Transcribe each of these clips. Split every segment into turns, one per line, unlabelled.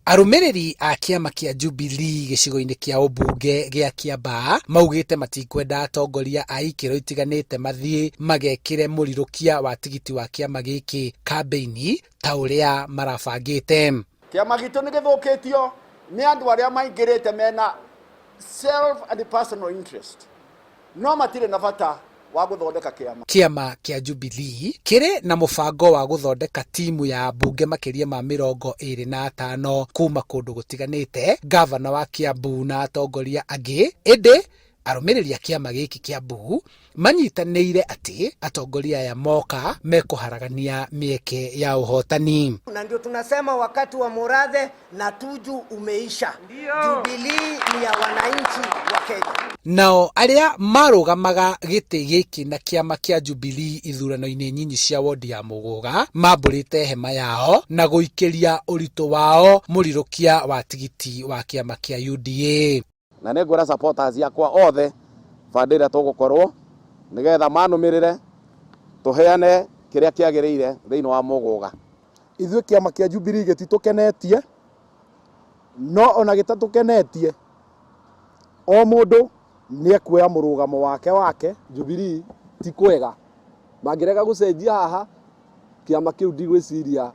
Arũmĩrĩri a kĩama kĩa Jubilee gĩcigo-inĩ kĩa ũmbunge gĩa Kiambaa maugĩte matikwenda atongoria a ikĩro itiganĩte mathiĩ magekĩre mũrirũkia wa tigiti wa kĩama gĩkĩ kambĩini ta ũrĩa marabangĩte.
Kĩama gitũ nĩ gĩthũkĩtio nĩ andũ arĩa maingĩrĩte mena self and personal interest no matirĩ na bata wa gũthondeka kĩama.
Kĩama kĩa Jubilee kĩrĩ na mũbango wa gũthondeka timu ya ambunge makĩria ma 25 kuma kũndũ gũtiganĩte, ngavana wa Kiambu na atongoria angĩ, ĩndĩ arũmĩrĩri a kĩama gĩkĩ kĩa Mbu manyitanĩire atĩ atongoria aya moka mekũharagania mĩeke ya ũhotani.
Na ndio tunasema wakati wa Murathe na Tuju umeisha. Jubilee ni ya wananchi wa Kenya.
Nao arĩa marũgamaga gĩtĩ gĩkĩ na kĩama kĩa Jubilee ithurano-inĩ nyinyi cia wondi ya Mũgũga mambũrĩte hema yao na gũikĩria ũritũ wao mũrirũkia wa tigiti wa kĩama kĩa UDA.
Na nĩ ngwĩra supporters akwa othe bande ĩrĩa tũgũkorwo nĩgetha manũmĩrĩre tũheane kĩrĩa kĩagĩrĩire thĩinĩ wa Mũgũga.
Ithuĩ kĩama kĩa Jubilee gĩtitũkenetie, no ona gĩtatũkenetie, o mũndũ nĩ ekuoya mũrũgamo wake wake.
Jubilee ti kwega, mangĩrega gũcenjia haha, kĩama kĩu ndigwĩciria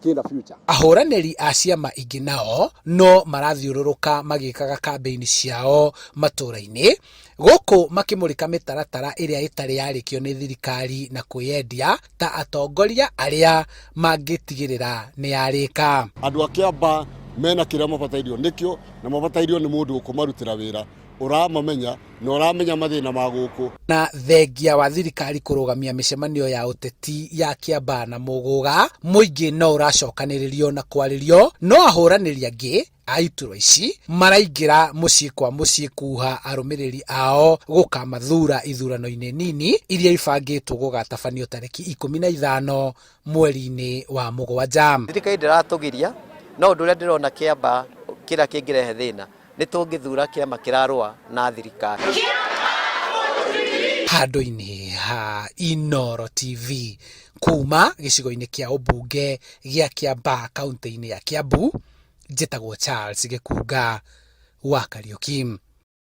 kĩna future.
Ahũranĩri a ciama ingĩ nao no marathiũrũrũka magĩkaga kambĩini ciao matũũra-inĩ, gũkũ makĩmũrĩka mĩtaratara ĩrĩa ĩtarĩ yarĩkio nĩ thirikari na kwĩyendia ta atongoria arĩa mangĩtigĩrĩra nĩ yarĩka.
Andũ a Kĩambaa mena kĩrĩa mabatairio nĩkĩo, na mabatairio nĩ mũndũ ũkũmarutĩra wĩra ũramamenya na ũramenya mathĩna ma gũkũ.
Na thengia wa thirikari kũrũgamia mĩcemanio ya ũteti ya Kĩambaa na Mũgũga, mũingĩ no ũracokanĩrĩrio na kwarĩrio, no ahũranĩri angĩ a iturwa ici maraingĩra mũciĩ kwa mũciĩ kuha arũmĩrĩri ao gũkamathura ithurano-inĩ nini iria ibangĩtwo gũgatabanio tarĩki 15 mweri-inĩ wa mũgwanja.
Thirikari ndĩratũgiria, no ũndũ ũrĩa ndĩrona Kĩambaa kĩrĩa kĩngĩrehe thĩna nĩ tũngĩthura kĩama kĩrarũa na thirikari.
Handũ-inĩ ha Inooro TV kuma gĩcigo-inĩ kĩa ũmbunge gĩa Kĩambaa kaũntĩ-inĩ ya Kiambu, njĩtagwo Charles Gĩkunga wa Kariũki.